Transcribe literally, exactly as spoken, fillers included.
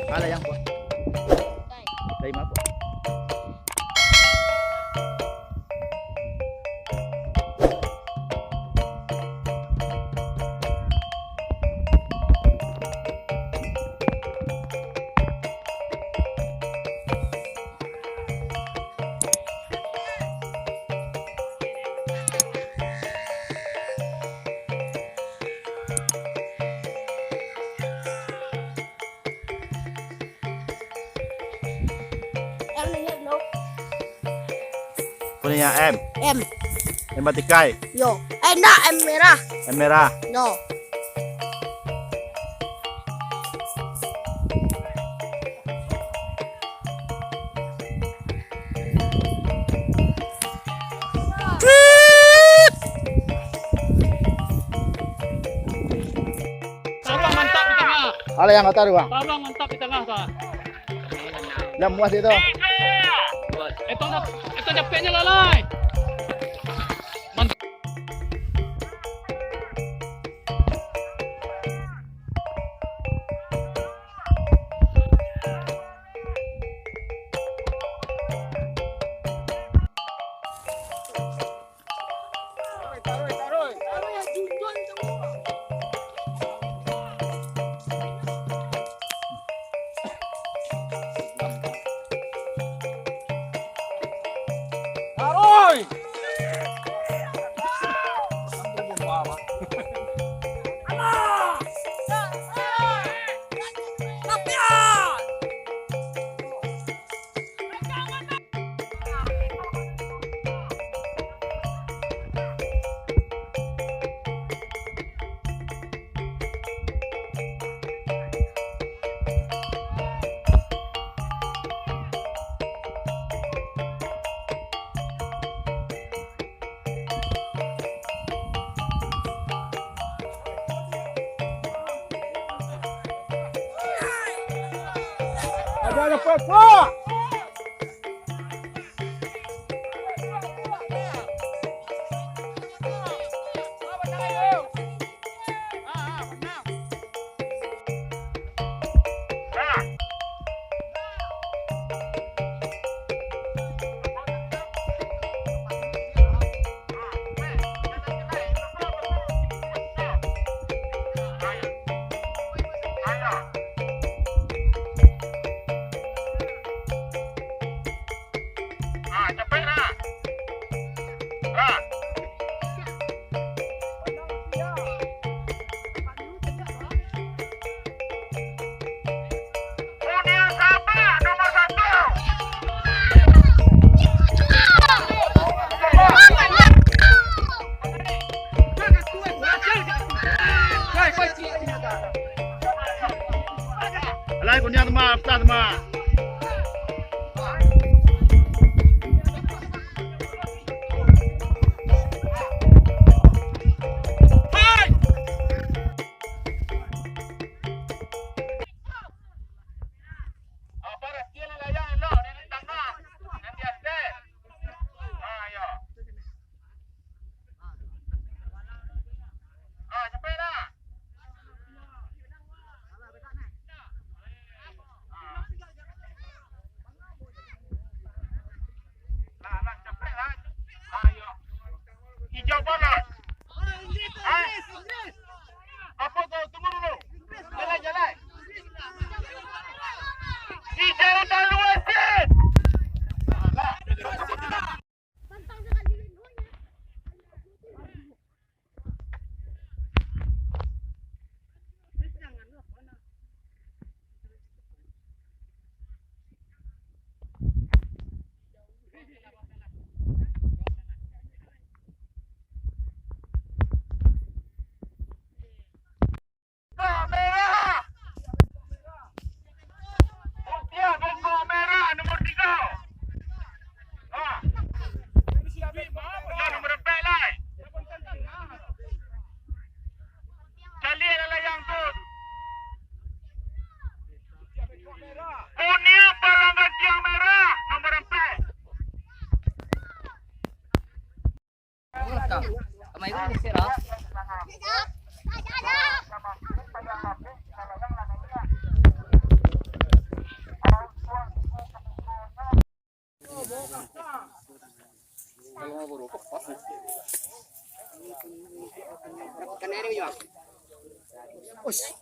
Alah, yang kuat. Dari mana? M inyo dulu. Kuning yang M. M. M batikai. Yo. Eh, ndak, M merah. M merah. Yo. Taruang mantap di tangah. Alah, yang kata dua. Taruang mantap di tangah, Pak. Yang muas itu. Itu, itu japeknya lalai. Mantap. Taruih! Ada, ada, puak, puak! Ah, capek lah. Lah. Kurnia Sabah nomor satu. Alah, Kurnia teman, pecah teman. Lah, lah, capek lah. Ayo. Hijau polos. Hah? Apa tu? Tunggu dulu. Jalan, jalan. Hijau talu wasit. Lah. Bungkuang merah! Bungkuang merah nomor tiga. Ha. Yo, nomor ampek lai. Caliak lah layang tu. Kurnia Padang Gantiang merah, nomor ampek. Kamari ko diserah. Ush.